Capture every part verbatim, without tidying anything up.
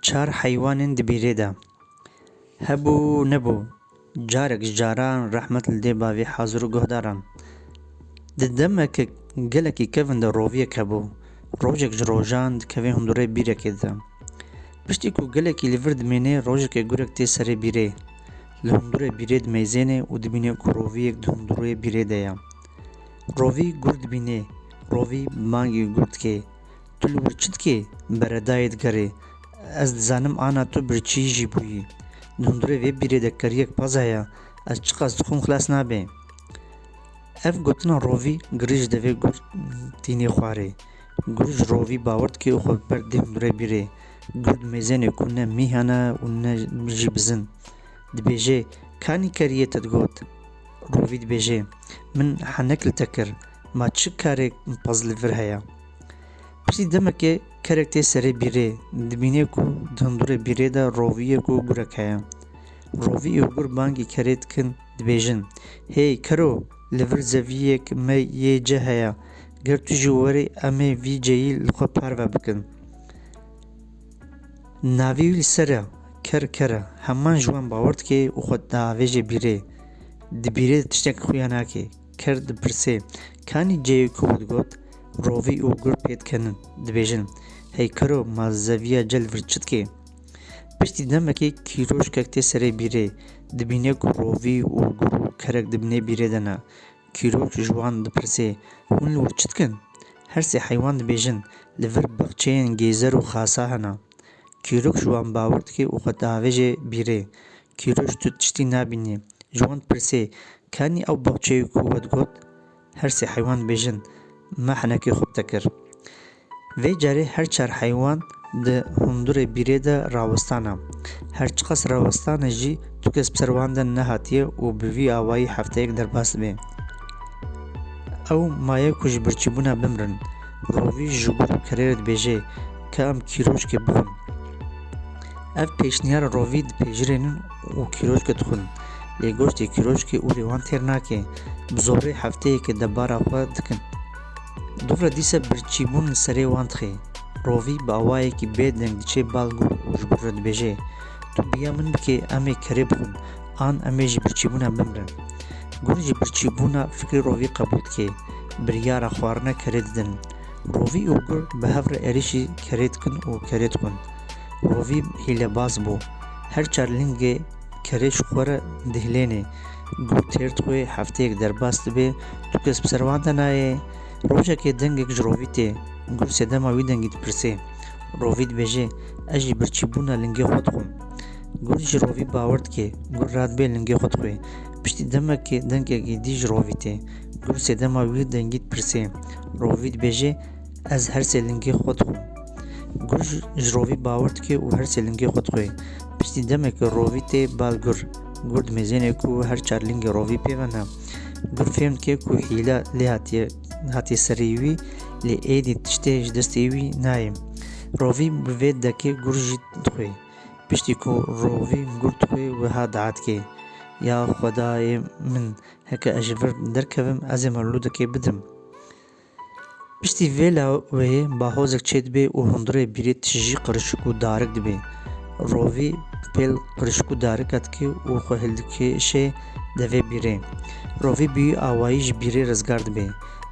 Çar heywanên di bîrê de. Hebû nebû. Carek ji caran rehmet li dê bavê hazir û guhdaran. Di demeke gelekî kevin de roviyek hebû. Rojek ji rojan dikeve hundirê bîrekê de. Piştî ku gelekî li vir dimêne, rojekê gurek tê serê bîrê. Li hundirê bîrê dimeyzêne û dibîne ku roviyek di hundirê bîrê de ye. Rovî gur dibîne. Rovî bangê gur dike. Tu li wir çi dikê? Beredayê digerê. Ez dizanim ana tu birçî jî bûyî. Di hundirê vê bîrê de keriyek pez heye. Ez çiqas dixwim xilas nabe. Ev gotina rovî girî ji devê gur tînê xwarê. Gur ji rovî bawer dike û xwe bi ber dê hundirê bîrê. Gur dimeyzêne ku ne mîh hene û ne jî bizin. Dibêje, "Kanî keriyê te digot?" Rovî dibêje, "Min henek li te kir, ma çi karê pez li vir heye?" Piştî demekê kerek tê serê bîrê, dibîne ku di hundirê bîrê de roviyek û gurek heye. Rovî û gur bangî kerê dikin, dibêjin, "Hey kero, li vir zeviyek me yê ce heye, ger tu jî werî em ê vî ceyî li xwe parve bikin." Navê wî li ser e, ker ker e. Heman ji wan bawer dike û xwe diavêje bîrê. Di bîrê de tiştek xuya nake. Ker dipirse, "Kanî ceyê ku we digot?" Rovî û gur pê dikenin, dibêjin, "Hey kero, ma zeviya ce li vir çi dike?" Piştî demekê kîroşkek tê serê bîrê. Dibîne ku rovî û gur û kerek di binê bîrê de ne. Kîroş ji wan dipirse, "Hûn li wir çi dikin?" Her sê heywan dibêjin, "Li vir baxçeyên gêzer û xasa hene." Kîroş ji wan bawer dike û xwe diavêje bîrê. Kîroş tu tiştî nabînî. Ji wan dipirse, "Kanî ew baxçeyê ku we digot?" Her sê heywan dibêjin, "Me henekê xwe bi te kir." Vê carê her çar heywan di hundirê bîrê de rawestane. Her çiqas rawestane jî tu kes bi ser wan de nehatiye û bi vî awayî hefteyek derbas dibe. Ew maye ku ji birçîbûna bimrin. Rovî ji gur û kerê re dibêje, "Ka em kîroşkê bixwin." Ev pêşniyara rovî dipejirênin û kîroşkê dixwin. Lê goştê kîroşkê û lê wan têr nake. Bi zorê hefteyekê debara xwe dikin. Dûv re dîsa birçîbûn li serê wan dixê. Rovî bi awayekî bêdeng diçe bal gur û ji gur re dibêje, "Tu bi ya min bike, em ê kerê bixwin, an em ê ji birçîbûna bimirin." Gur ji birçîbûna fikrê rovî qebûl dike. Biryara xwarina kerê didin. Rovî û gur bi hev re êrîşî kerê dikin û kerê dixwin. Rovî hîlebaz bû. Her çar lingê kerê ji xwe re dihilêne. Gur têr dixwe, hefteyek derbas dibe, tu kes bi ser wan de nayê. Rojekê dengek ji rovî tê. Gur sedema wî dengî dipirse. Rovî dibêje, "Ez ji birçîbûna lingê xwe dixwim." Gur ji rovî bawer dike. Gur radibe lingê xwe dixwe. Piştî demekê dengekî dî ji rovî tê. Gur sedema wî dengî dipirse. Rovî dibêje, "Ez her sê lingê xwe dixwim." Gur ji, ji rovî bawer dike û her sê lingê xwe dixwe. Piştî demeke rovî tê bal gur. Gur dimezêne ku her çar lingê rovî pê ve ne. Gur fêm dike ku hîla lê hatiye, hatiye serê wî, lê êdî tiştê ji destê wî nayê. Rovî bi vê dekê gur jî dixwe. Piştî ku rovî gur dixwe wiha dua dike, "Ya Xwedayê min, heke ez ji vir derkevim, ez ê merlûdekê bidim." Piştî vê laweyê bahozek çêdibe û hundirê bîrê tijî qirişik û darik dibe. Rovî pêl qirişik û darika dike û xwe hildikişe devê bîrê. Rovî bi wî awayî ji bîrê rizgar dibe.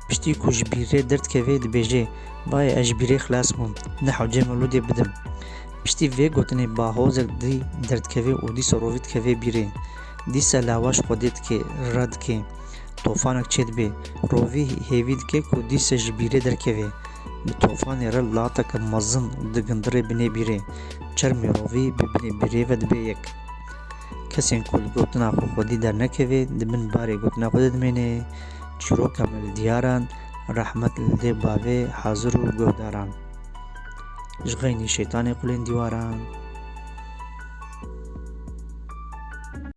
Piştî ku ji bîrê derdikeve dibêje, "Vay, ez ji bîrê xilas bûm, ne hewcê melûdê bidim." Piştî vê gotinê bahozek dî derdikeve û dîsa rovî dikeve bîrê. Dîsa lawa ji Xwedê dike, re dike. Tofanek çêdibe. Rovî hêvî dike ku dîsa ji bîrê derkeve. Bi tofanê re lateke mezin digindirê binê bîrê. Çermê rovî bi binê bîrê ve dibe yek. Kesên ku li gotina xwe xwedî dernekeve, di bin barê gotina xwe de dimêne. Çîroka me li diyaran, rehmet li dê bavê hazir û guhdaran. Ji xeynî şeytanê qulên dîwaran.